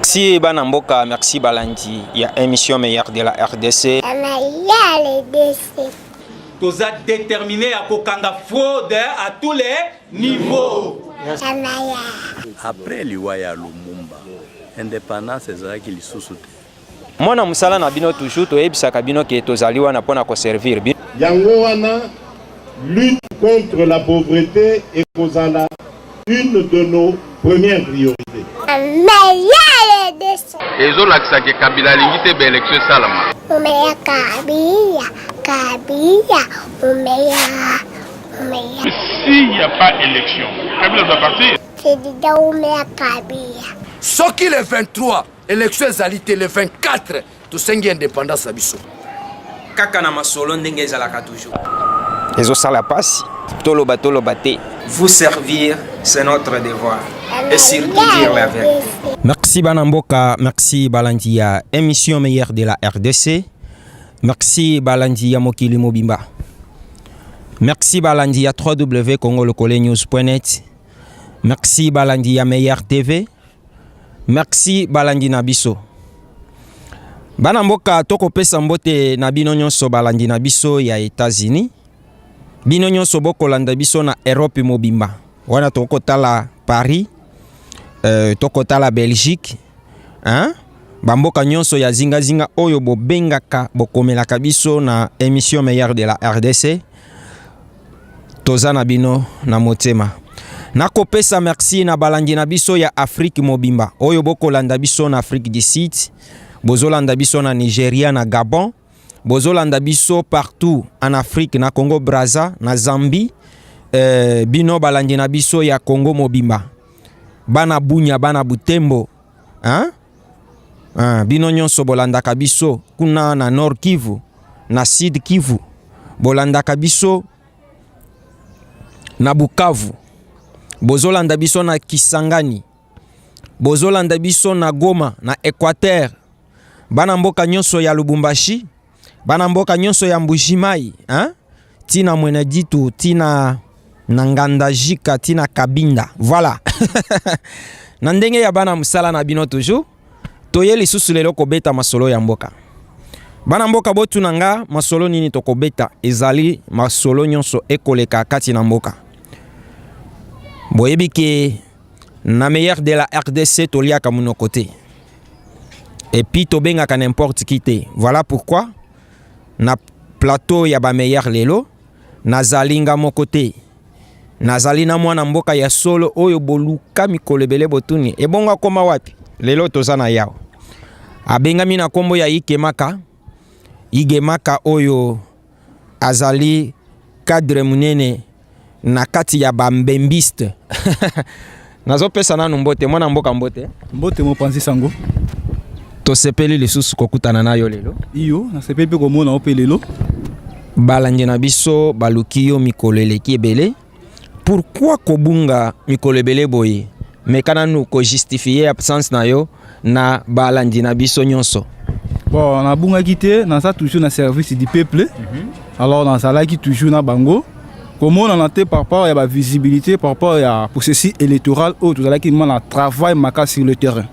Merci bana mboka, merci balandi ya émission meilleure de la RDC. Toza déterminé ya kokanga fraude à tous les niveaux. Après liwa ya Lumumba, indépendance ezalaki lisusu te. Mwana mosala na bino toujours toyebisaka bino ke tozali wana mpo na koservir bino. Yango wana lutte contre la pauvreté ekozala une de nos premières priorités. Ezolakisa ke Kabila alingi te ba election esalama. Umeya Kabila, Kabila, umeya, umeya. S'il n'y a pas élection, Kabila doit partir. Président umeya Kabila. Soki le 23 élection ezali te, le 24 tosengi indépendance na biso. Kaka na masolo ndenge ezalaka toujours. Ezosala pasi, toloba toloba te. Vous servir, c'est notre devoir. Et surtout dire la vérité. Merci bana mboka, merci balandi ya émission meilleure de la RDC. Merci balandi ya mokili mobimba. Merci balandi ya www.congolocolenews.net. Merci balandi ya Meilleur TV. Merci balandi na biso. Bana mboka tokopesa mbote na bino nyonso balandi na biso ya États-Unis. Bino nyonso bokolanda biso na Europe mobimba. Wana tokotala Paris, tokotala Belgique, hein? Bamboka nyonso ya zingazinga oyo bobengaka bokomelaka biso na émission meilleure de la RDC. Toza na bino na motema. Nakopesa merci na balandi na biso ya Afrique mobimba oyo bokolanda biso na Afrique du Sud, bozolanda biso na Nigeria, na Gabon, bozolanda biso partout en Afrique, na Congo Brazza, na Zambie, bino balandi na biso ya Congo mobimba, bana Bunia, bana Butembo, hein? Hein, bino nyonso bolandaka biso kuna na Nord Kivu, na Sud Kivu, bolandaka biso na Bukavu, bozolanda biso na Kisangani, bozolanda biso na Goma, na Équateur, bana mboka nyonso ya Lubumbashi, bana mboka nyonso ya Mbujimayi, hein? Tina Mweneditu, tina na Ngandajika, tina Kabinda. Voilà. Na ndenge ya bana mosala na bino toujours, toye lisusu lelo kobeta masolo ya mboka. Bana mboka botuna nga masolo nini tokobeta, ezali masolo nyonso ekoleka kati na mboka. Boyebi ke na meilleur de la RDC toliaka monoko te. Et puis tobengaka n'importe qui te. Voilà pourquoi na plateau ya ba meilleur lelo nazali nga moko te. Nazali na mwana mboka ya solo oyo boluka mikolo ebele botuni ebongo akoma wapi? Lelo toza na yao. Abengami na kombo ya Ikemaka. Igemaka oyo azali cadre munene na kati ya bambembiste. Nazopesa nanu mbote mwana mboka, mbote. Mbote mopanzi sango. Tosepeli lisusu kokutana na yo lelo. Iyo, nasepeli mpe komona yo mpe lelo. Balandi na biso baluki yo mikolo eleki ebele. Pourquoi kobunga mikolo ebele boye? Meka nanu kojustifie absence na yo na balandi na biso nyonso. Bon, nabungaki te, naza toujours na service du peuple. Alors nazalaki toujours na bango. Komonana te par rapport ya ba visibilité, par rapport ya processus électoral oyo tozalaki vraiment na travail makasi sur le terrain.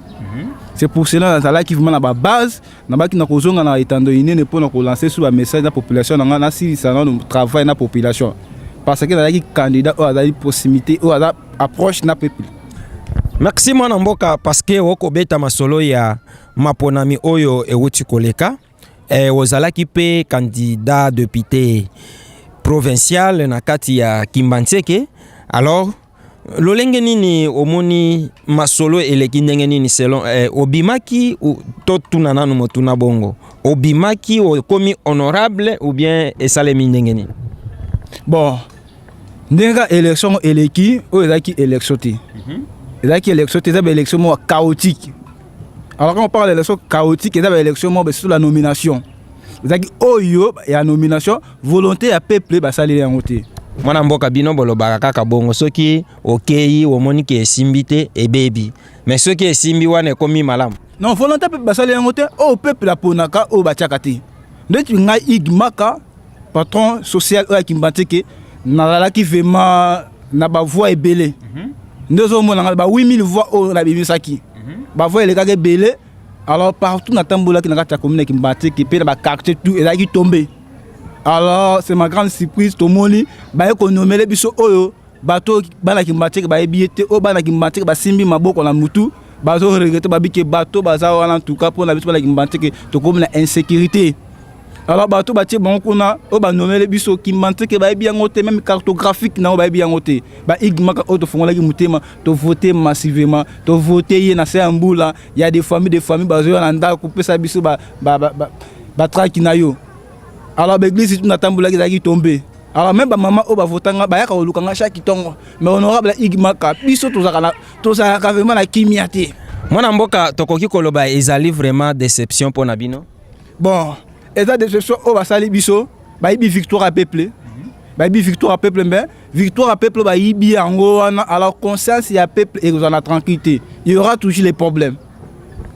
C'est pour cela nazalaki vraiment na ba base, nabaki na kozonga na etando inene mpona kolancer sur ba message na population na nga, nasilisa nano travail na population. Parce que nazalaki candidat oyo azali proximité, oyo aza approche na peuple. Merci mwana mboka, parce que okobeta masolo ya maponami oyo ewuti koleka. Ozalaki mpe candidat député provincial na kati ya Kimbanseke. Alors lolenge nini omoni masolo eleki ndenge nini selon obimaki totuna nanu motuna bongo, obimaki okomi honorable ou bien esalemi ndenge nini? Bon, ndenge kaka élection eleki oyo ezalaki élection te, ezalaki élection te, eza ba élection moko chaotique. Alors quand on parle d'élection chaotique, eza ba élection moko surtout la nomination ezalaki oyo ya nomination, volonté ya peuple basaleli yango te. Mwana mboka, bino bolobaka kaka bongo, soki okei omoni ke esimbi te ebebi, mais soki esimbi wana ekomi malamu. Non, volonté ya peuple basaleli yango te. Oyo peuple aponaka oyo batiaka te. Ndeti ngai Igmaka, patron social oyo ya Kimbanseke, nazalaki vraiment na bavoix ebele. Nde ozomona ngai ba 8000 voix oyo nabimisaki. Bavoix elekaki ebele. Alors partout natambolaki na kati ya commune ya Kimbanseke mpe na baquartier tout ezalaki tombe. Alors c'est ma grande surprise, tomoni baye konomele biso oyo bato bana Kimbanseke bayebi ye te, oyo bana Kimbanseke basimbi maboko na mutu, bazo regretter babike bato baza wana. En tout cas mpona biso bana Kimbanseke, tokomi na insécurité. Alors bato batie bango kuna oyo banomele biso, Kimbanseke bayebi yango te, même cartographique nango bayebi yango te. Baigmaka oyo tofongolaki motema, tovote massivement, tovote ye na se ya mbula. Ya des familles, des familles bazoya na ndako kopesa biso batraki na yo. Alors baeglise tu natambolaki ezalaki tombe. Alors même bamama oyo bavotanga bayaka kolukanga chaque ntongo: "Mais honorable Igmaka, biso tozalaka vraiment na kimia te." Mwana mboka, tokoki koloba ezali vraiment déception mpo na bino? Bon, eza déception oyo basali biso. Bayibi victoire ya peuple, bayibi victoire ya peuple, mais victoire ya peuple bayibi yango wana. Alors conscience ya peuple ekozala na tranquillité, il y aura toujours les problèmes,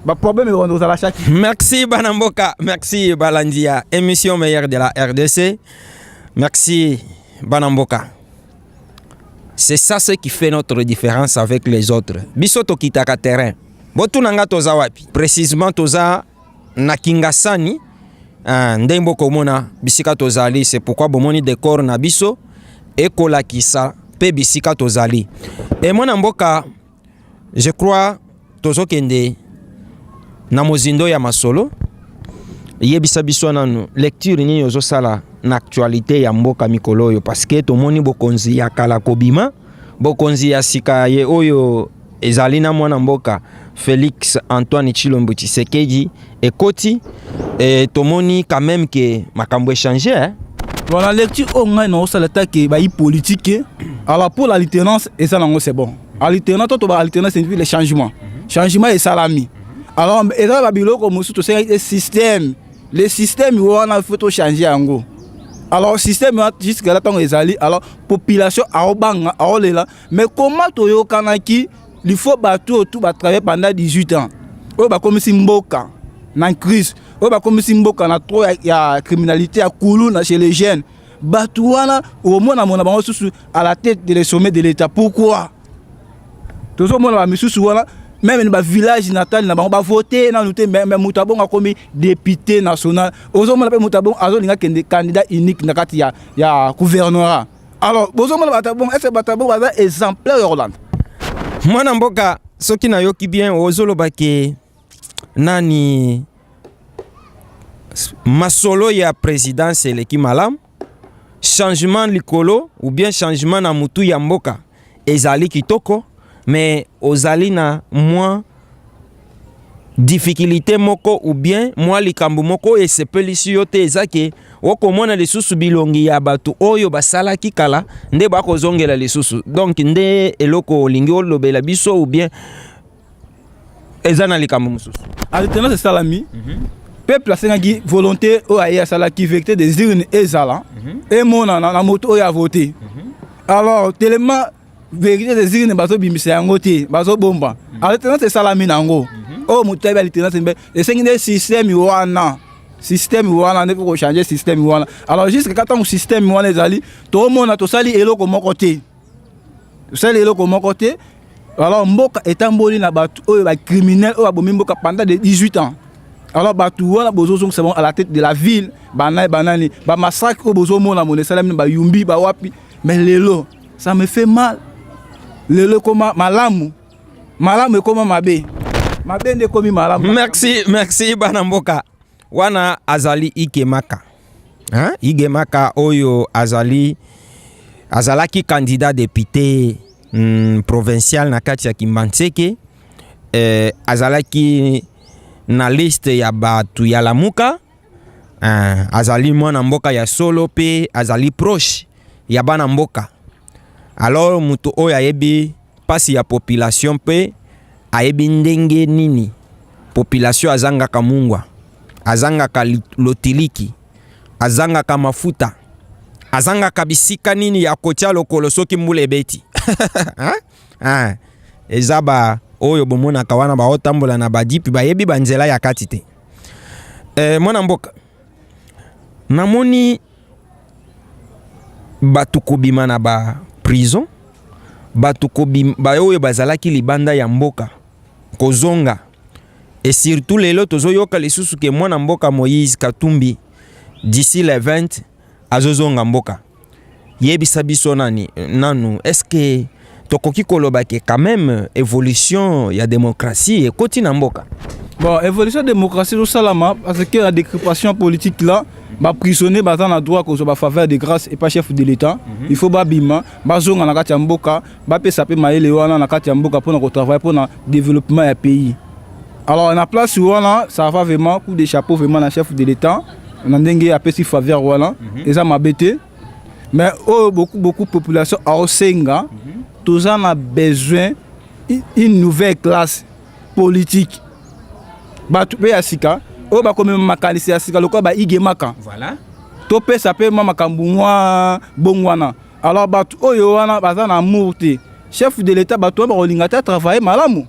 baproblème ekonda kozala chaque. Merci bana mboka, merci balandi ya émission meilleure de la RDC, merci bana mboka. C'est ça ce qui fait notre différence avec les autres. Biso tokitaka terrain. Botuna nga toza wapi précisément? Toza na Kingasani, ndenge bokomona bisika tozali. C'est pourquoi bomoni décor na biso ekolakisa mpe bisika tozali. E mwana mboka, je crois tozokende na mozindo ya masolo. Yebisa biso nanu lecture nini ozosala na actualité ya mboka mikolo oyo, parce que tomoni bokonzi ya kala kobima, bokonzi ya sika ye oyo ezali na mwana mboka Félix Antoine Tshilombo Tshisekedi ekoti. E, tomoni quand même ke makambo échange, hein? Voilà, lecture oyo ngai naosala take bayi politique. Alors pour l'alternance eza nango, c'est bon. Alternance to toba alternance signifie le changement. Changement esalami. Alors eza babiloko mosusu tosengaki système, le système wana faut tochange yango. Alors système wana jusque là ntango ezali, alors population aobanga, aolela. Mais comment toyokanaki? Il faut bato oyo tu batravaille pendant 18 ans, oyo bakomisi mboka na crise, oyo bakomisi mboka na trop ya criminalité, ya kuluna chez les jeunes, bato wana omona mona bango susu à la tête de le sommet de l'État. Pourquoi tozomona bamisusu wana même na bavillage natal na bango bavote nanu te, mais moto abongo akomi député national? Ozomona mpe moto abongo azolinga kende candidat unique na kati ya gouvernorat. Alors bozomona bato abongo, est ce bato abongo baza exemplaire ya kolanda? Mwana mboka, soki nayoki bien, ozoloba ke nani, masolo ya présidence eleki malamu, changement likolo ou bien changement na mutu ya mboka ezali kitoko, mais ozali na mwa difficulté moko ou bien mwa likambo moko oyo esepelisi yo te, eza ke okomona lisusu bilongi ya bato oyo basalaki kala nde bakozongela lisusu. Donc nde eloko olingi olobela biso ou bien eza na likambo mosusu? Alternance esalami, peuple asengaki volonté oyo aye asalaki vérité des urnes ezala, emonana na moto oyo avote. Alors tellement vérité des urnes bazobimisa yango te, bazobomba. Alternance esalami nango oyo moto ayebi alternance mbe esengi nde système wana, système wana nde kochange système wana. Alors jusque ka ntango système wana ezali, tomona tosali eloko moko te, tosali eloko moko te. Alors mboka etamboli na bato oyo bacriminel oyo babomi mboka pendant de 18 ans. Alors bato wana bozozongisa bango à la tête de la ville, banani banani, bamassacre oyo bozomona mona esalami na bayumbi bawapi. Mais lelo ça me fait mal. Lelo ekoma malamu, malamu ekoma mabe, mabe nde ekomi malamu. Merci, merci bana mboka. Wana azali Ikemaka, hein? Igemaka oyo azali azalaki candidat député provincial na kati ya Kimbanseke, azalaki na liste ya bato ya Lamuka, azali mwana mboka ya solo mpe azali proche ya bana mboka. Alors moto oyo ayebi mpasi ya population mpe ayebi ndenge nini population azangaka mungwa, azangaka lotiliki, azangaka mafuta, azangaka bisika nini ya kotia lokolo soki mbula ebeti. Hein? Eza ba oyo bomonaka wana baotambola na bajeep, bayebi banzela ya kati te. Mwana mboka, namoni bato kobima na ba prison, bato kobima, baoyo bazalaki libanda ya mboka. kozonga et surtout lelo tozoyoka lisusu ke mwana mboka Moïse Katumbi d'ici le 20 azozonga mboka. Yebisa biso nani nanu, est-ce que tokoki koloba ke quand même évolution ya démocratie ekoti na mboka? Bon, évolution ya démocratie ezosalama parce que la décripation politique là, baprisonnier baza na droit kozwa bafaveur de grâce epa chef de l'État. Il faut babima, bazonga na kati ya mboka, bapesa mpe mayele wana na kati ya mboka mpona kotravaille mpona développement ya pays. Alors na place wana, ça va vraiment, coup de chapeau vraiment na chef de l'État na ndenge apesi faveur wana. Eza mabe te, mais oyo beaucoup beaucoup population aosenga, toza na besoin une nouvelle classe politique, bato mpe ya sika oyo bakomema makanisi ya sika lokola baigemaka. Topesa mpe mwa makambo mwa bongo wana. Alors bato oyo wana baza na amour te chef de l'État, bato wana bakolinga te atravaille malamu.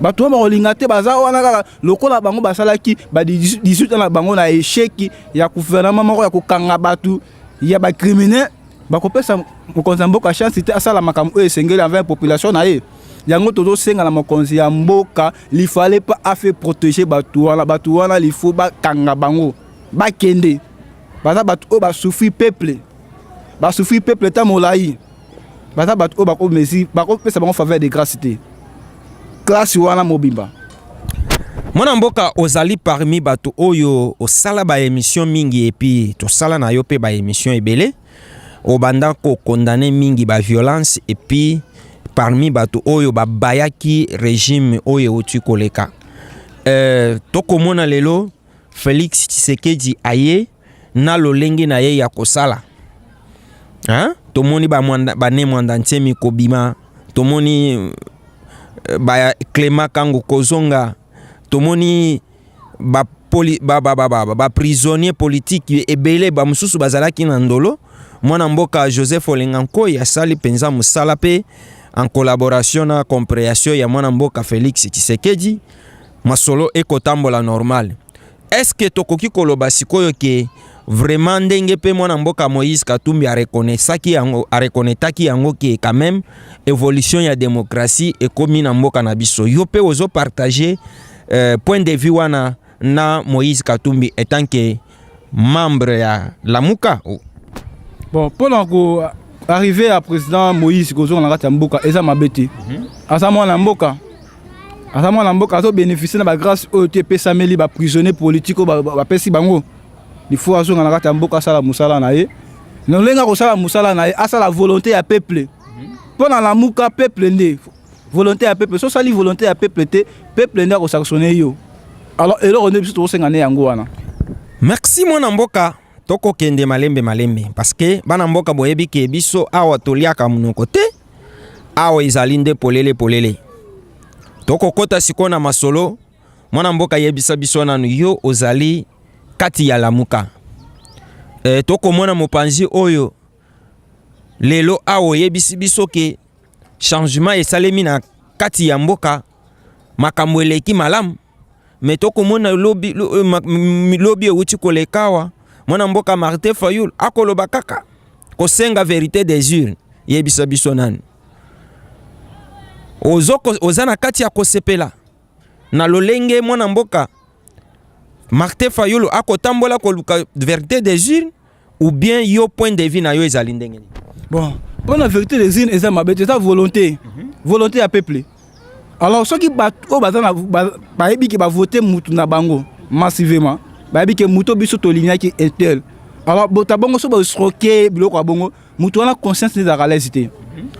Bato wana bakolinga te, baza wana kaka lokola bango basalaki ba 18 ans na bango na échec ya gouvernement moko ya kokanga bato ya bacriminel. Bakopesa mokonzi ya mboka chance te asala makambo oyo esengeli envers population na ye. Yango tozosenga na mokonzi ya mboka, il fallait pas afe protéger bato wana. Bato wana, il faut bakanga bango, bakende. Baza bato oyo basouffrir peuple, basouffrir peuple ta molai. Baza bato oyo bakomesi, bakopesa bango faveur de grâce te, classe wana mobimba. Mwana mboka, ozali parmi bato oyo osala baémission mingi, et puis tosala na yo mpe baémission ebele. Obanda kokondane mingi baviolence, et puis parmi bato oyo babayaki régime oyo euti koleka. Tokomona lelo Félix Tshisekedi aye na lolenge na ye ya kosala, hein? Tomoni bane Mwanda Ntiemi kobima, tomoni ba Clément Kango kozonga, tomoni baprisonnier ba, ba, ba, ba, ba politique ebele, bamosusu bazalaki na ndolo. Mwana mboka Joseph Olenga Nkoi asali mpenza mosala mpe en collaboration na compréhension ya mwana mboka Félix Tshisekedi, masolo ekotambola normal. Est-ce que tokoki koloba sikoyo ke vraiment ndenge mpe mwana mboka Moïse Katumbi areconnaissaki yango, areconnaîtaki yango ke quand même évolution ya démocratie ekomi na mboka na biso, yo mpe ozopartage point de vue wana na Moïse Katumbi étant que membre ya Lamuka? Bon, mpona ko arrivé ya président Moïse kozonga na kati ya mboka, eza mabe te. Aza mwana mboka, aza mwana mboka, azobénéficie na bagrâce oyo te epesameli baprisonnier politique oyo bapesi bango. Il faut azonga na kati ya mboka, asala mosala na ye na ndenge akosala mosala na ye, asala volonté ya peuple. Mpo na Lamuka, peuple nde volonté ya peuple. So osali volonté ya peuple te, peuple nde akosanctionne yo. Alors eloko nde biso tokosenga nde yango wana. Merci, mwana mboka. Tokokende malembe malembe parce que bana mboka boyebi ke biso awa toliaka monoko te, awa ezali nde polele polele. Tokokɔta sikoyo na masolo. Mwana mboka, yebisa biso nanu, yo ozali kati ya Lamuka. Tokomona mopanzi oyo lelo awa oyebisi biso ke changement esalemi na kati ya mboka, makambo eleki malamu. Me tokomona lobi, lobi ewuti koleka awa, mwana mboka Martin Fayulu akoloba kaka kosenga vérité des urnes. Yebisa biso nani, oza na kati ya kosepela na lolenge mwana mboka Martin Fayulu akotambola koluka vérité des urnes, ou bien yo point de vue na yo ezali ndenge nini? Bon, mpona vérité des urnes, eza mabe te, eza volonté, volonté ya peuple. Alors soki bato oyo baza na bayebi ke bavote mutu na bango massivement, bayebi ke mutu biso tolingaki un tel, alors bota bongo so baescroquer biloko ya bongo, mutu wana conscience nde ezalaka l'aise te,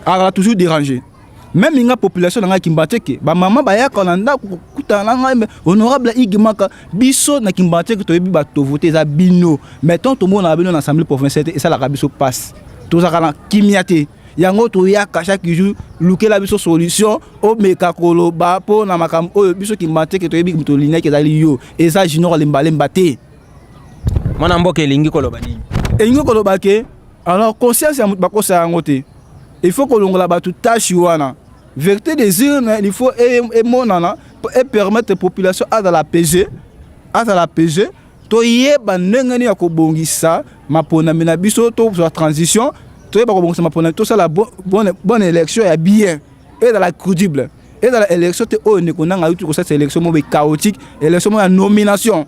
azala toujours dérangé. Même nga, population na ngai Kimbanseke, bamama bayaka na ndako kokutana na ngai: "Honorable Igmaka, biso na Kimbanseke toyebi bato tovote eza bino, mais tant tomonaka bino na assemblée provinciale te, esalaka biso mpasi, tozalaka na kimia te. Yango toyaka chaque jour, lukela biso solution, omeka koloba mpo na makambo oyo. Biso Kimbanseke toyebi moto olingaki ezali yo, eza Junior Lembalemba te." Mwana mboka, elingi koloba nini? Elingi koloba ke alors conscience ya moto bakosala yango te. Il faut kolongola bato tâche wana. Vérité des urnes, il faut emonana epermettre population azala apaisé, azala apaisé, toyeba ndenge nini ya kobongisa maponami na biso, tozwa transition, toyeba kobongisa maponami, tosala bonne, bonne élection ya bien, ezala crédible. Ezala élection te oyo ndeko nanga ayuti kosalisa, élection moko chaotique, élection moko ya nomination,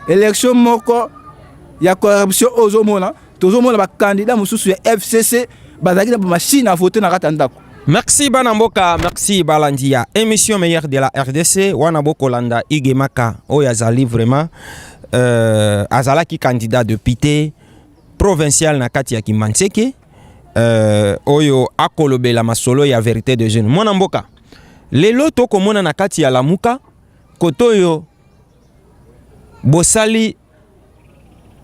élection moko ya corruption oyo ozomona. Tozomona bacandidat mosusu ya FCC bazalaki na bamachine à voter na kati ya ndako. Merci bana mboka, merci balandi ya émission meilleure de la RDC. Wana bokolanda Hugues Maka oyo azali vraiment azalaki candidat député provincial na kati ya Kimbanseke, oyo akolobela masolo ya vérité des urnes. Mwana mboka, lelo tokomona na kati ya Lamuka koto oyo bosali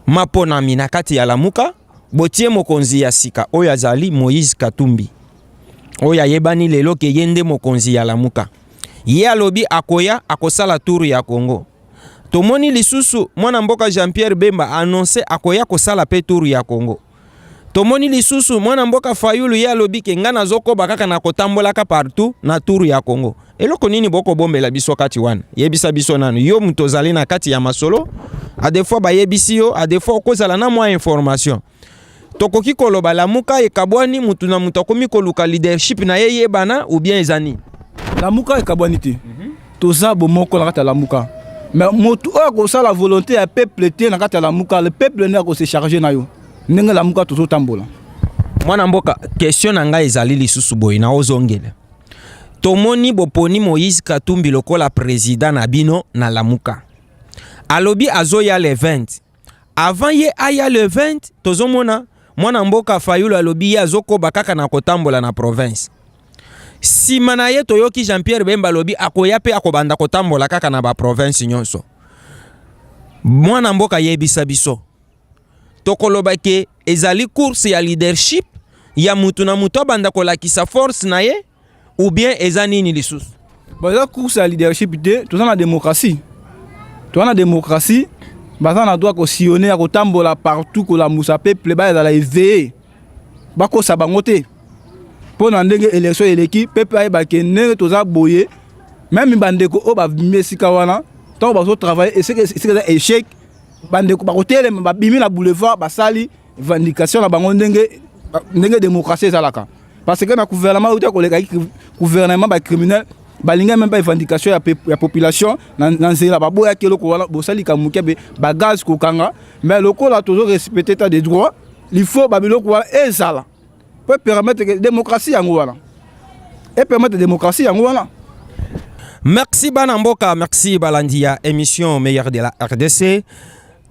maponami na kati ya Lamuka, botie mokonzi ya sika oyo azali Moïse Katumbi, oyo ayebani lelo ke ye nde mokonzi ya Lamuka. Ye alobi akoya akosala tour ya Congo. Tomoni lisusu mwana mboka Jean-Pierre Bemba annonce akoya kosala pe tour ya Congo. Tomoni lisusu mwana mboka Fayulu, ye alobi ke nga nazokoba kaka na kotambolaka partout na tour ya Congo. Eloko nini bokobombela biso kati wana? Yebisa biso nanu, yo moto ozali na kati ya masolo. A des fois bayebisi yo, a des fois okozala na mwa information. Tokoki koloba Lamuka ekabwani, mutu na mutu akomi koluka leadership na ye yebana, ou bien eza nini? Lamuka ekabwani te. Toza bomoko na kati ya Lamuka, mais motu oyo akosala volonté ya peuple te na kati ya Lamuka, le peuple nde akose charge na yo ndenge Lamuka tozotambola. Mwana mboka, question na ngai ezali lisusu boye, na ozongela. Tomoni boponi Moïse Katumbi lokola président na bino na Lamuka. Alobi azoya le 20. Avant ye aya le 20, tozomona mwana mboka Fayulu alobi ye azokoba kaka na kotambola na province. Nsima na ye toyoki Jean-Pierre Bemba alobi akoya mpe akobanda kotambola kaka na baprovince nyonso. Mwana mboka, yebisa biso, tokoloba ke ezali course ya leadership ya mutu na mutu abanda kolakisa force na ye, ou bien eza nini lisusu? Bon, eza course ya leadership te. Toza na démocratie, toza na démocratie. Baza na droit kosillonner, ya kotambola partout, kolamusa peuple, bazala éveillé, bakosa bango te. Mpo na ndenge élection eleki, peuple ayebake ndenge toza boye. Même bandeko oyo babimi esika wana, ntango bazotravaille esika eza échec, bandeko bakotelema, babimi na boulevard, basali revendication na bango ndenge ndenge démocratie ezalaka. Parce que na gouvernement oyo koleka, gouvernement bacriminel, balingi même pas revendication ya population na nzela, baboyaki eloko wana. Bosalika moke be bagaz kokanga, mais lokola tozo respecter état de droit, il faut babiloko wana ezala po permettre que démocratie yango wana epermettre démocratie yango wana. Merci bana mboka, merci balandi ya émission meilleure de la RDC.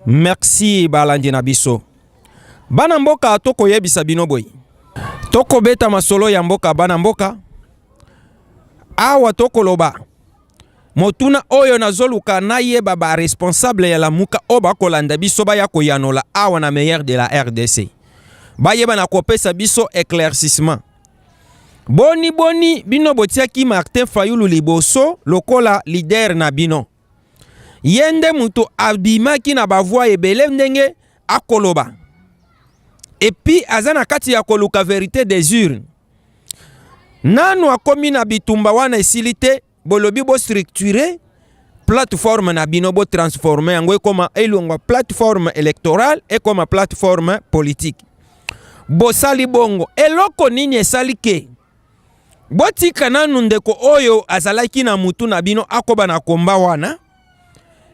Merci balandi na biso. Bana mboka, tokoyebisa bino boye. Tokobeta masolo ya mboka, bana mboka. Awa tokoloba motuna oyo nazoluka nayeba, ba responsable ya Lamuka oyo bakolanda biso baya koyanola awa na meilleur de la RDC. Bayeba na kopesa biso éclaircissement. Boni boni bino botiaki Martin Fayulu liboso lokola leader na bino? Ye nde moto abimaki na bavoix ebele ndenge akoloba. Et puis aza na kati ya koluka vérité des urnes. Nanu akomi na bitumba wana esili te, bolobi bostructure plateforme na bino, botransforme yango ekoma, elongwa plateforme électorale, ekoma plateforme politique. Bosali bongo, eloko nini esali ke botika nanu ndeko oyo azalaki na mutu na bino akoba na komba wana?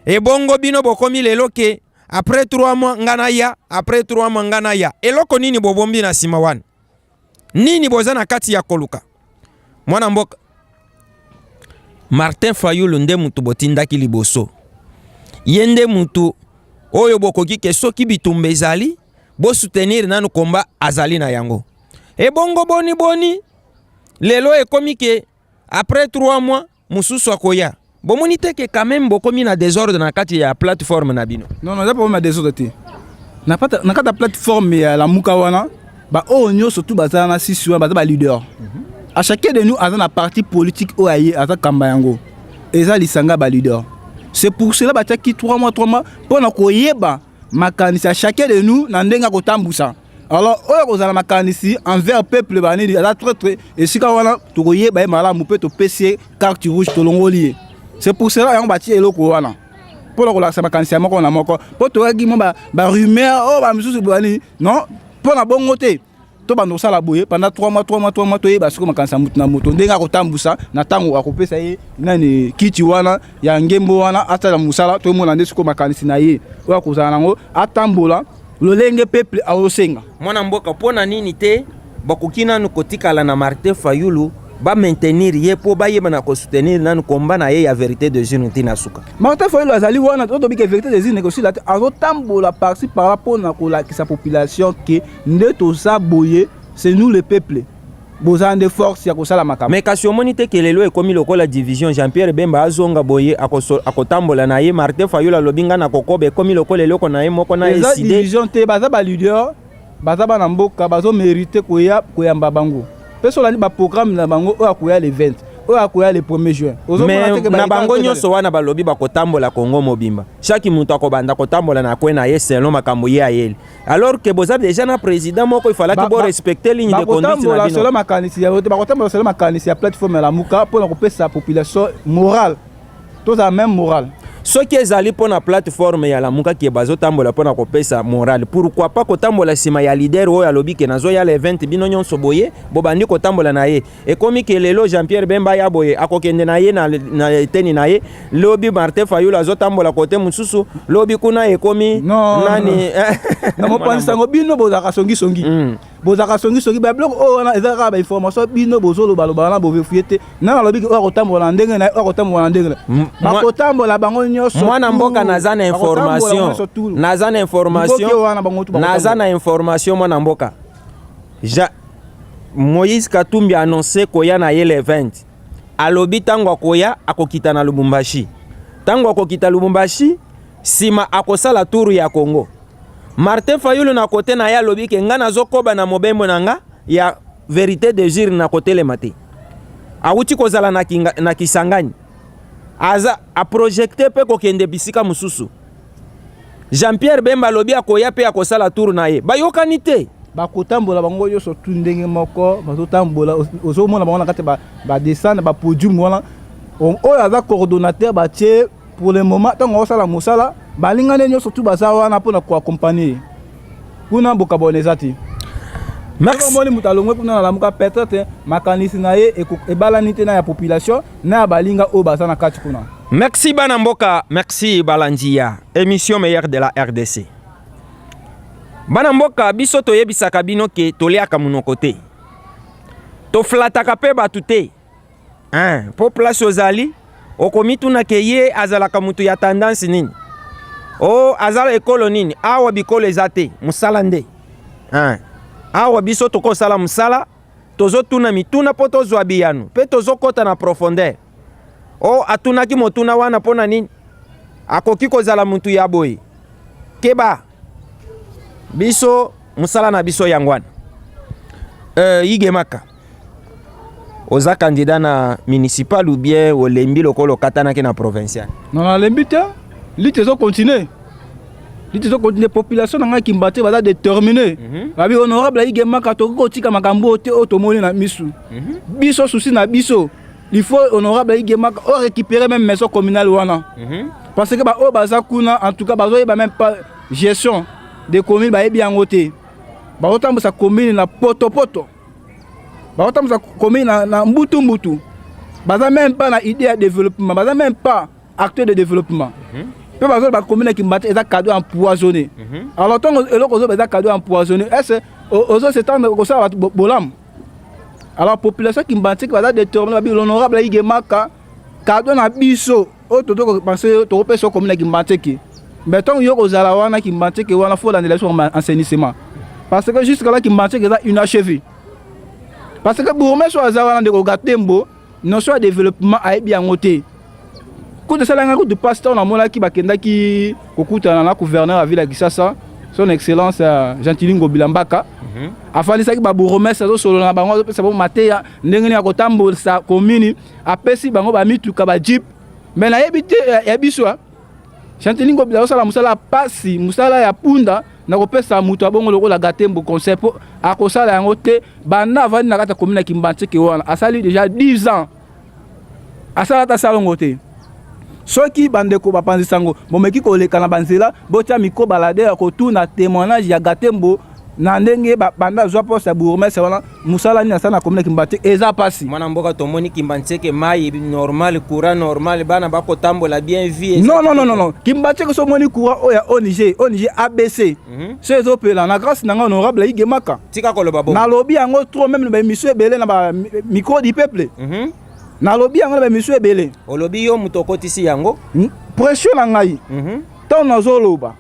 Ebongo bino bokomi lelo ke après 3 mois nga na ya, après 3 mois nga na ya. Eloko nini bobombi na nsima wana? Nini boza na kati ya koluka? Mwana mboka, Martin Fayulu nde mutu botindaki liboso. Ye nde mutu oyo bokoki ke soki bitumba ezali, bosoutenir nanu komba azali na yango. Ebongo boni boni lelo ekomi ke après 3 mois mosusu akoya? Bomoni te ke quand même bokomi na désordre na kati ya plateforme na bino? Non, non, eza problème ya désordre te. Na kati ya plateforme ya Lamuka wana, baoyo nyonso tu baza na sisi wana baza baleader. À chacun de nous aza na parti politique oyo aye aza kamba yango, eza lisanga ya baleader. C'est pour cela batiaki 3 mois, 3 mois, mpona koyeba makanisi ya chacun de nous na ndenge akotambusa. Alors oyo akozala makanisi envers peuple banini aza traître, esika wana tokoyeba ye malamu mpe topesi ye carte rouge, tolongoli ye. C'est pour cela yango batie eloko wana, mpona kolakisa makanisi ya moko na moko, mpo toyaki mwa barumeur oyo bamisusu banini. Non, mpo na bongo te. Tobanda kosala boye pendant 3 mois, 3 mois, 3 mois, toyeba sikoyo makanisi ya moto na moto ndenge akotambusa na ntango akopesa ye nani kiti wana ya ngembo wana asala mosala. Tomona nde sikoyo makanisi na ye oyo akozala nango, atambola lolenge peuple aosenga. Mwana mboka, mpo na nini te bakoki nanu kotikala na Martin Fayulu, bamaintenir ye mpo bayeba na kosoutenir nanu komba na ye ya vérité des urnes ntina suka? Martin Fayulu azali wana. Totobi ke vérité des urnes ekosila te. Azotambola par-ci par-là mpona kolakisa population ke nde toza boye, c'est nous le peuple, boza nde force ya kosala makambo. Mais kasi omoni te ke lelo ekomi lokola division? Jean Pierre Bemba azonga boye, akotambola na ye. Martin Fayulu alobi nga na kokoba. Ekomi lokola eloko na ye moko na Eza division te. Baza baleader, baza bana mboka, bazomérite koya koyamba bango. Mpe so olandi baprogramme na bango, oyo akoya le 20, oyo akoya le 1er juin. Mais na bango nyonso wana balobi bakotambola Kongo mobimba. Chaque moto akobanda kotambola na kwe na ye selon makambo ye ayeli, alors que boza déjà na président moko. Il fallaki bo respecter ligne de conduite na bino. Selon makanisi ya te, bakotambola selon makanisi ya plateforme ya Lamuka mpona kopesa population morale, tozala même morale. Soki ezali mpo na plateforme ya Lamuka ke bazotambola mpo na kopesa morale, pourquoi pas kotambola nsima ya leader oyo alobi ke nazoya le 20? Bino nyonso boye bobandi kotambola na ye. Ekomi ke lelo Jean Pierre Bemba ya boye, akokende na ye na eteni na ye. Lobi Martin Fayulu azotambola kote mosusu, lobi kuna ekomi nani? Na mopanzi sango, bino bozalaka songisongi. Bozalaka songisongi. Babiloko oyo wana eza kaka bainformation bino bozolobaloba wana, bovérifier te. Nani alobi oyo akotambola na ndenge na ye, oyo akotambola na ndenge na? Bakotambola bango nyonso. Mwana mboka, naza na information, naza na information, naza na information. Mwana mboka, ja Moïse Katumbi annonce koya na ye le 20. Alobi ntango akoya, akokita na Lubumbashi. Ntango akokita Lubumbashi, nsima akosala tour ya Congo. Martin Fayulu na kote na ye alobi ke nga nazokoba na mobembo na nga ya vérité des urnes, na kotelema te. Awuti kozala na Kisangani, aza aprojeter mpe kokende bisika mosusu. Jean Pierre Bemba alobi akoya mpe akosala tour na ye. Bayokani te. Bakotambola bango nyonso tu ndenge moko. Bazotambola, ozomona bango na kati badescendre bapodium wana. Oyo aza coordonnateur batie pour le moment, ntango osala mosala, balingani nyonso tu baza wana mpona koaccompagner ye kuna. Bokabwana eza te. Omoni moto alongwe kuna na Lamuka, peut-être makanisi na ye ebalani te na ya population, na ya balinga oyo baza na kati kuna. Merci bana mboka, merci balandi ya émission meilleure de la RDC. Bana mboka, biso toyebisaka bino ke toliaka monoko te, toflataka mpe bato te, hein, mpo place ozali okomituna ke ye azalaka moto ya tendance nini, o azala ekolo nini. Awa bikolo eza te, mosala nde, hein. Awa biso tokosala mosala, tozotuna mituna mpo tozwa biyano mpe tozokɔta na profondeur. O atunaki motuna wana mpo na nini? Akoki kozala mutu ya boye. Keba, biso mosala na biso yango wana. Igemaka, oza candidat na municipal ou bien olembi lokola okatanaki na provincial? Non, nalembi te. Lutte ezocontinue, lutte ezocontinue. Population na ngai Kimbanseke baza déterminé. Babi honorable Igemaka, tokoki kotika makambo oyo te, oyo tomoni na misu. Biso souci na biso, il faut honorable Igemaka oyo récupérer même maison communale wana, parce que baoyo baza kuna, en tout cas bazoyeba même pas gestion de commune, bayebi yango te. Bazotambwisa commune na potopoto, bazotambwisa commune na mbutu mbutu. Baza même pas na idée ya développement, baza même pas acteur de développement. Mpe bazoloba commune ya Kimbanseke eza cadeau empoisonné. Alors ntongo eloko ozoba eza cadeau empoisonné, est-ce ozos'étendre kosala bato bolamu? Alors population Kimbanseke baza déterminé. Babi l'honorable Igemaka, cadeau na biso oyo tozokopense, tokopesa commune ya Kimbanseke. Mais ntango yo kozala wana Kimbanseke wana, faut olandela biso assainissement, parce que jusque là Kimbanseke eza inachevé, parce que bourgmestre oyo aza wana, ndeko Gatembo, notion ya développement ayebi yango te. Kutu esalanga kutu mpasi ntango namonaki bakendaki kokutana na gouverneur ya ville ya Kisasa, son excellence Gentiny Ngobila Mbaka. Afandisaki babourgmestre, azosolola na bango, azopesa bango mateya ndenge nini ya kotambolisa commune. Apesi bango bamituka, bajeep. Mais nayebi te ya biso Gentiny Ngobila azosala mosala ya pasi, mosala ya punda na kopesa moto abongo lokola Gatembo conseil, mpo akosala yango te. Banda avandi na kati ya commune ya Kimbanseke wana, asali déjà 10 ans, asala ata salongo te. Soki bandeko bapanzisa yango, bomeki koleka na banzela, botia micro baladeur ya kotuna témoignage ya Gatembo. Na ndenge banda azwa poste ya bourgmestre wana, mosala nini asala na commune ya Kimbanseke? Eza pasi. Mwana mboka, tomoni Kimbanseke, mai normal, courant normal, bana bakotambola bien, vie. Non, non, non, non, non. Kimbanseke, so omoni courant oyo ya ONG ABC, so ezopela na grâce na nga honorable Igemaka. Tika koloba bongo. Nalobi yango trop même na baémission ebele na bamicro du peuple. Nalobi yango na baémission ebele. Olobi yo moto okotisi yango. Pression na ngai ntango nazoloba,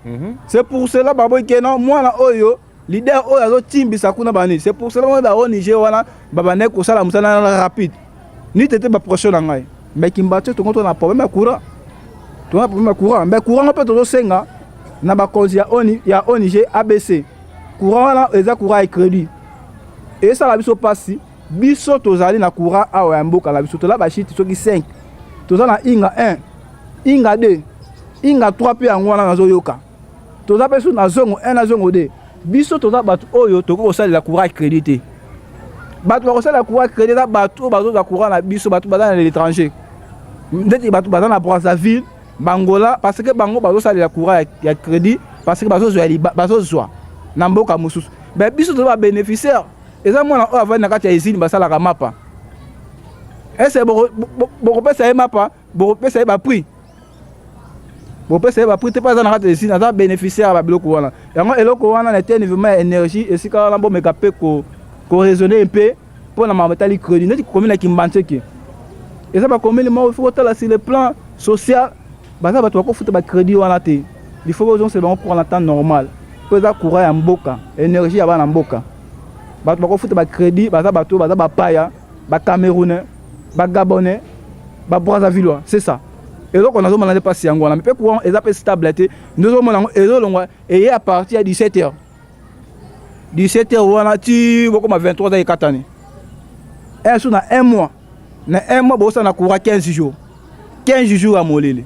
c'est pour cela baboyi ke non, mwana oyo, leader oyo azotimbisa kuna bani. C'est pour cela ba ONG wana babandaki kosala mosala na rapide ni tete bapression na ngai. Mais Kimbanseke, tongo to na problème ya courant, toza na problème ya courant. Mais courant mpe tozosenga na bakonzi ya ONG ABC, courant wana eza courant ya crédit, esala biso mpasi. Biso tozali na courant awa ya mboka na biso, toza bachute soki 5, toza na Inga 1, Inga 2, Inga 3 mpe yango wana nazoyoka toza mpe su na Zongo 1 na Zongo 2. Biso toza bato oyo tokoki kosalela courant ya crédit te. Bato bakosalela courant ya crédit eza bato oyo bazozwa courant na biso, bato baza na l'étranger, ndeti bato baza na Brazzaville, Bangola, parce que bango bazosalela courant ya crédit parce que bazozwa bazozwa na mboka mosusu. Mais biso toza babénéficiaire. Eza mwana oyo avandi na kati ya usine basalaka mapa, ese bokopesa ye mapa, bokopesa ye baprix, bopesa ye baprix te mpo aza na kati ya usine, aza bénéficiaire ya babiloko wana. Yango eloko wana na eteni vraiment ya énergie, esika wana bomeka mpe koraisonner mpe mpo na makambo etali crédit. Neti commune ya Kimbanseke eza bacommune moko il faut kotala sur le plan social, baza bato bakofuta bacrédit wana te. Il faut bozongisela bango courant na temps normal mpo eza courant ya mboka, énergie ya bana mboka. Bato bakofuta bacrédit baza bato baza bapaya, bacamerounais, bagabonais, babrazzavillois, c'est ça. Eloko nazomona nde mpasi yango wana. Mpe courant eza mpe stable te. Nde ozomona yango ezolongwa, eye à partir ya 17 heures, 17 heures wana ti bokoma 23 heures ekatani. Un jour na un mois, na un mois bosala na courant 15 jours, 15 jours ya molili.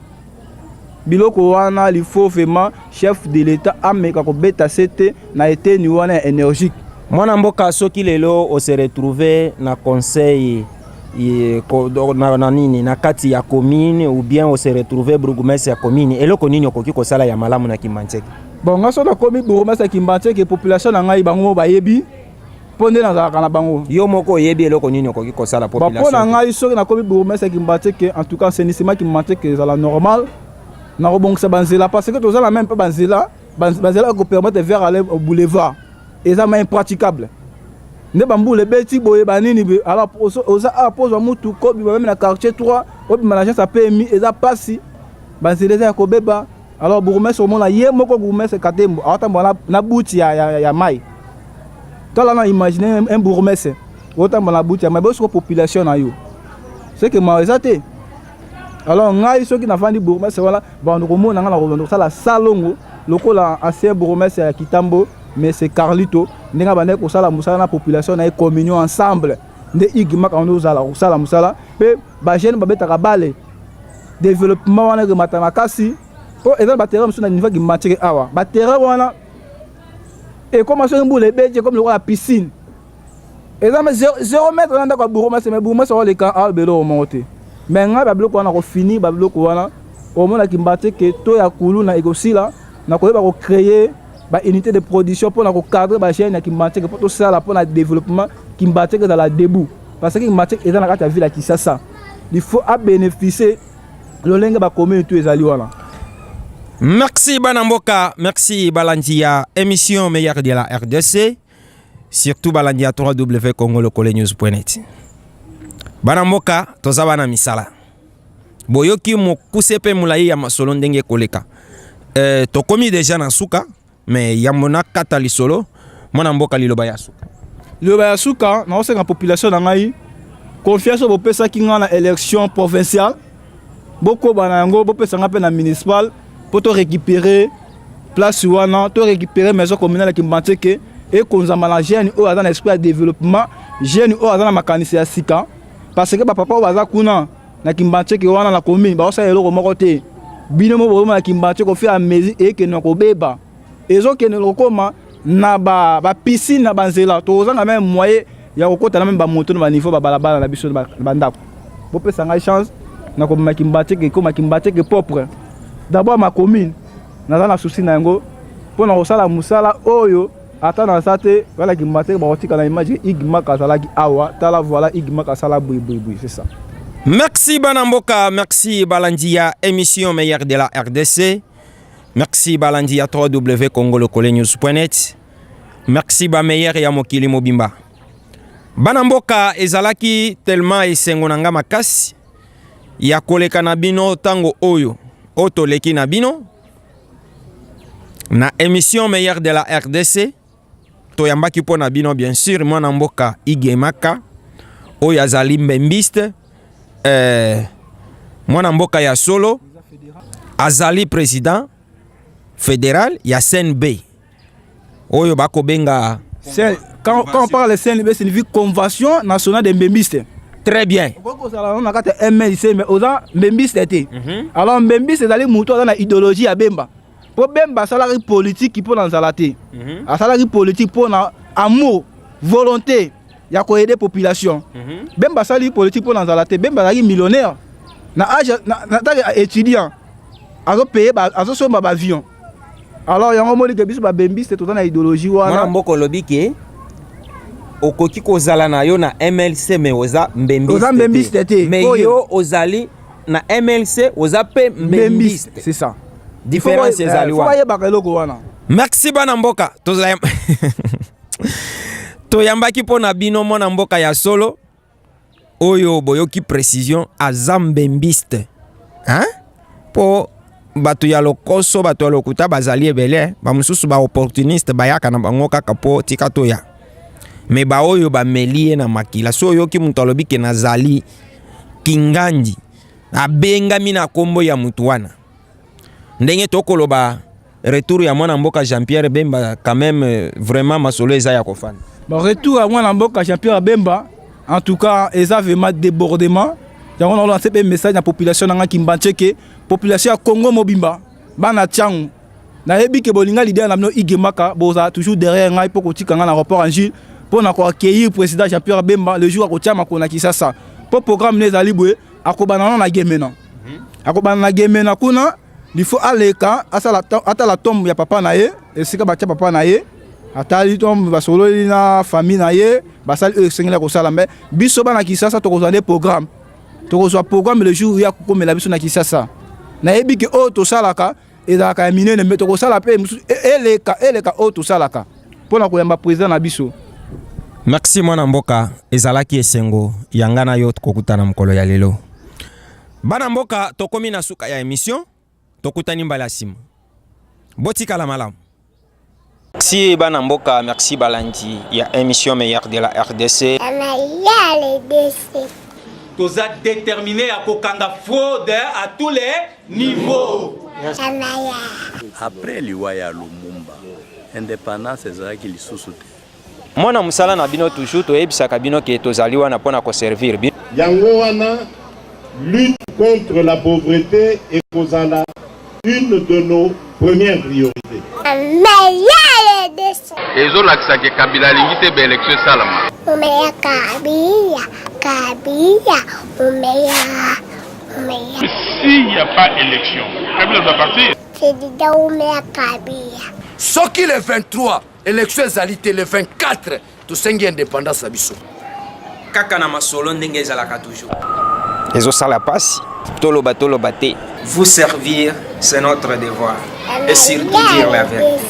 Biloko wana, il faut vraiment chef de l'État ameka kobeta sete na eteni wana ya énergique. Mwana mboka, soki lelo ose retrouve na conseil na nini na kati ya commune ou bien ose retrouve bourgmestre ya commune, eloko nini okoki kosala ya malamu na Kimbanseke? Bon, nga so nakomi bourgmestre ya Kimbanseke, population na ngai bango bayebi mpo nde nazalaka na bango. Yo moko oyebi eloko nini okoki kosala? Mpo na ngai, soki nakomi bourgmestre ya Kimbanseke, en tout cas assainissement Kimbanseke ezala normal, nakobongisa banzela, parce que tozala même mpe banzela, banzela ekopermettre vers aller au boulevard eza ma impraticable. Nde bambula ebeti boye banini boye, alors oza awa mpo ozwa mutu kobima même na quartier 3, obima na agence ya PMI, eza mpasi, banzela eza ya kobeba. Alors bourgmestre, omona ye moko bourgmestre Katembo aotambola na buti ya mai. Tala na imagine un bourgmestre otambola na buti ya mai, bosiko population na yo seke mawa eza te. Alors ngai soki nafandi bourgmestre wana, bando komona ngai nakobanda kosala salongo lokola ancien bourgmestre ya Kitambo, mais c'est Carlito, ndenge abandaki kosala mosala na population na ye, communion ensemble. Nde igimaka wana ozala kosala mosala mpe bajeune babetaka bale, développement wana ekomata makasi. Mpo eza na baterrain mosusu na niveau ya Kimbanseke awa, baterrain wana ekoma soki mbula ebeti ekomi lokola piscine, eza 0 mètre na ndako ya bourgmestre. Mais bourgmestre oleka awa beloko moko te. Mais ngai babiloko wana kofini, babiloko wana omona Kimbanseke to ya kuluna ekosila na koyeba kocréer baunité de production mpona kocadrer bajeune ya Kimbanseke mpo tosala mpona développement Kimbanseke ezala debout, parce que Kimbanseke eza na kati ya ville ya Kinshasa, il faut abénéficier lolenge bacommune tout ezali wana. Merci bana mboka, merci balandi ya émission meilleure de la RDC, surtout balandi ya www.congolocolenews.net. Bana mboka, toza bana misala. Boyoki mokuse mpe molai ya masolo ndenge ekoleka. Tokomi déjà na suka, mais yambo nakata lisolo, mwana mboka, liloba ya suka. Liloba ya suka, naosenga population na ngai confiance oyo bopesaki ngai na élection provinciale, bokoba na yango, bopesa ngai mpe na municipal mpo to récupérer place wana, to récupérer maison communale ya Kimbanseke, ekonzama na jeune oyo aza na esprit ya développement, jeune oyo aza na makanisi ya sika, parce que bapapa oyo baza kuna na Kimbanseke wana na commune baosala eloko moko te. Bino mo bozomona Kimbanseke au fur et à mesure ekende na kobeba, ezokende kokoma na bapiscine na banzela, tozanga même moyen ya kokota na même bamoto na baniveau babalabala na biso na bandako. Bopesa ngai chance na kobima Kimbanseke, ekoma Kimbanseke propre d'abord. Ma commune, naza na souci na yango mpo na kosala mosala oyo. Ata naza te, balaki mate bakotika na image ke Igmak azalaki awa, tala voilà Igmak asala boye boye boye, c'est ça. Merci bana mboka, merci balandi ya émission meilleure de la RDC. Merci balandi ya www.congolokolenews.net. Merci ba meilleur ya mokili mobimba. Bana mboka ezalaki tellement esengo na nga makasi ya koleka na bino tango oyo oyo toleki na bino na émission meilleure de la RDC. Toyambaki mpo na bino bien sûr mwana mboka Igemaka oyo azali mbembiste mwana mboka ya solo, azali président fédéral ya CNB oyo bakobenga Quand on parle de CNB, signifie Convention nationale des mbembistes. Très bien. Okoki kozala na kati ya MLC mais oza mbembiste te. Alors mbembiste ezali moto aza na idéologie ya Bemba. Mpo Bemba asalaki politique mpo na nzala te. Asalaki politique mpo na amour, volonté ya koaider population. Bemba asali politique mpo na nzala te. Bemba azalaki millionnaire na âge na tant que étudiant, azopaye, azosomba baavion. Alors yango omoni ke biso babembiste toza na idéologie Mwana wana. mboka, olobi ke okoki kozala na yo na MLC mais oza mbembiste. Oza mbembiste te. Mais Oyo. yo ozali na MLC, oza mpe mbembiste. C'est ça. Différence ezali Faut wana. bayebaka eloko wana. Merci bana mboka. Toyambaki mpo na bino mwana mboka ya solo oyo boyoki précision, aza mbembiste, hein? Mpo bato ya lokoso, bato ya lokuta bazali ebele, bamosusu baopportuniste bayaka na bango kaka mpo tika toya, me baoyo bameli ye na makila. So oyoki moto alobi ke nazali kingandi, abengami na nkombo ya motu wana. Ndenge tokoloba retour ya mwana mboka Jean-Pierre Bemba, quand même vraiment masolo eza ya kofanda. Bon, retour ya mwana mboka Jean-Pierre Bemba, en tout cas eza vraiment débordement. Yango na mpe message na population na nga Kimbanseke, population ya Congo mobimba, bana Tiango. Nayebi ke bolinga leader na bino Igemaka, bozala toujours derrière ngai mpo kotika ngai na aéroport Ndjili mpo na koaccueillir président Jean-Pierre Bemba le jour akotia makolo na Kisasa. Mpo programme ne ezali boye: akobanda nano na Gemena, akobanda na Gemena kuna, il faut aleka asala atala tombe ya papa na ye, esika batia papa na ye. Atali tombe, basololi na famille na ye, basali oyo esengeli kosala. Me biso bana Kisasa tokozwa nde programme, tokozwa programme le jour ya kokomela biso na Kisasa. Nayebi ke oyo tosalaka ezalaka ya minene, me tokosala mpe mosusu eleka, eleka oyo tosalaka mpo na koyamba président na biso. Merci mwana mboka, ezalaki esengo ya nga na yo kokutana mokolo ya lelo. Bana mboka, tokomi na suka ya émission, tokutani mbala ya nsima, botikala malamu. Merci bana mboka, merci balandi ya émission meilleure de la RDC. RDC. Toza déterminé ya kokanga fraude à tous les niveaux. Après liwa ya Lumumba, indépendance ezalaki lisusu te. Mwana mosala na bino, toujours toyebisaka bino ke tozali wana mpona koservir bino. Yango wana, lutte contre la pauvreté ekozala une de nos premières priorités. RDC. Ezolakisa ke Kabila alingi te baélection esalama. Umeya Kabila, Kabila, umeya, umeya. S'il n'y a pas élection, Kabila doit partir. Président umeya Kabila. Soki le 23 élection ezali te, le 24 tosengi indépendance na biso. Kaka na masolo ndenge ezalaka toujours, ezosala mpasi, toloba toloba te. Vous servir, c'est notre devoir et surtout dire la vérité.